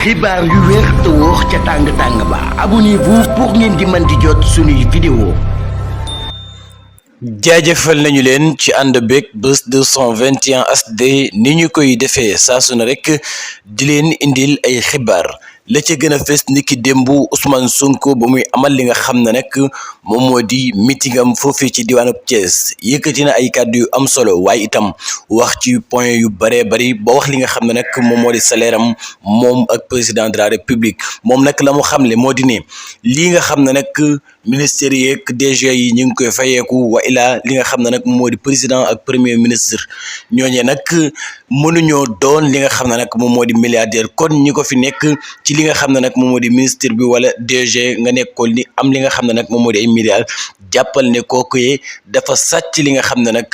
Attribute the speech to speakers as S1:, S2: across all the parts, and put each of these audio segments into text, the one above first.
S1: xibaar yu wér te wóor ca tàng ba abonnez-vous pour ngeen di mën di jot suñuy vidéo.
S2: jaajëfal nañu leen ci ànd beeg Buzz 221 HD ni ñu koy defee saa su ne rek di leen indil ay xibaar la ca gën a fës ni ki démb Ousmane Sonko ba muy amal li nga xam ne nag moom moo di mitingam foofii ci diwaanu Thiès yëkkati na ay kàddu yu am solo waaye itam wax ci point yu bëree bëri ba wax li nga xam ne nag moom moo di salaire am moom ak président de la république moom nag la mu xamle moo di ne lii nga xam ne nag ministère yeeg DG yi ñu ngi koy fayeeku wa ilaa li nga xam ne nag moo di président ak premier ministre ñooñee nag mënuñoo doon li nga xam ne nag moom moo di milliardaire kon ñi ko fi nekk ci li nga xam ne nag moom moo di ministre bi wala DG nga nekkoon ni am li nga xam ne nag moom moo di ay milliards jàppal ne kooku yee dafa sàcc li nga xam ne nag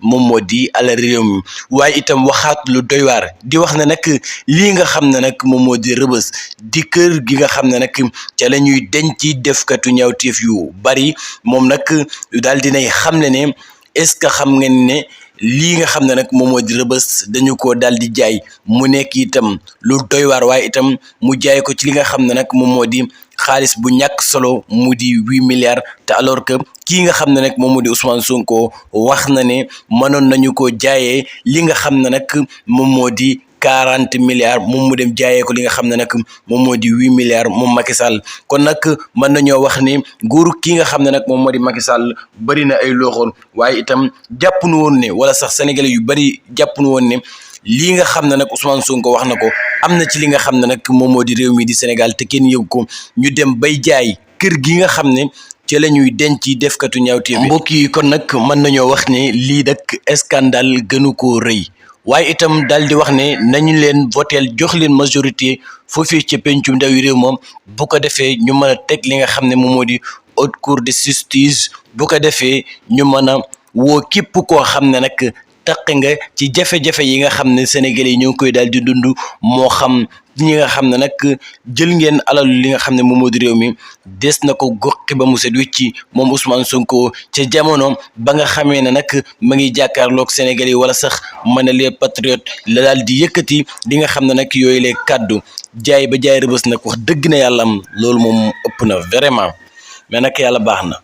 S2: moom moo di alal réew mi waaye itam waxaat lu doy waar di wax ne nag lii nga xam ne nag moom moo di rëbës di kër gi nga xam ne nag ca la ñuy denc defkatu ñaawteef yu bari moom nag daal dinay xam ne est-ce que xam ngeen ne lii nga xam ne nag moom moo di rëbës dañu ko daal di jaay mu nekk itam lu doy waar waaye itam mu jaay ko ci li nga xam ne nag moom moo di xaalis bu ñàkk solo mu di 8 milliards te alors que kii nga xam ne nag moom moo di Ousmane Sonko wax na ne mënoon nañu ko jaayee li nga xam ne nag moom moo di 40 milliards moom mu dem jaayee ko li nga xam ne nag moom moo di 8 milliards moom Macky Sall kon nag mën nañoo wax ni nguuru kii nga xam ne nag moom moo di Macky Sall bëri na ay loxoon waaye itam jàpp nu woon ne wala sax sénégalais yu bëri jàpp nu woon ne lii nga xam ne nag Ousmane Sonko wax na ko am na ci li nga xam ne nag moom moo di réew mi di Sénégal te kenn yëg ko ñu dem bay jaay kër gi nga xam ne ci la ñuy denc defkatu ñaawteef bi mbokk yi kon nag mën nañoo wax ne lii nag scandale gënu koo rëy waaye itam daal di wax ne nañu leen voteel jox leen majorité foofii ci pencum ndawi réew moom bu ko defee ñu mën a teg li nga xam ne moom moo di haute cour de justice bu ko defee ñu mën a woo képp koo xam ne nag taq nga ci jafe-jafe yi nga xam ne Sénégalais yi ñoo ngi koy daal di dund moo xam ñi nga xam ne nag jël ngeen alalu li nga xam ne moom moo di réew mi des na ko goxi ba mu set wicci moom Ousmane Sonko ca jamono ba nga xamee ne nag ma ngi jàkkaarloog Sénégalais yi wala sax mën a les patriotes la daal di yëkkati li nga xam ne nag yooyu lee kàddu jaay ba jaay rëbës nag wax dëgg na yàlla am loolu moom ëpp na vraiment mais nag yàlla baax na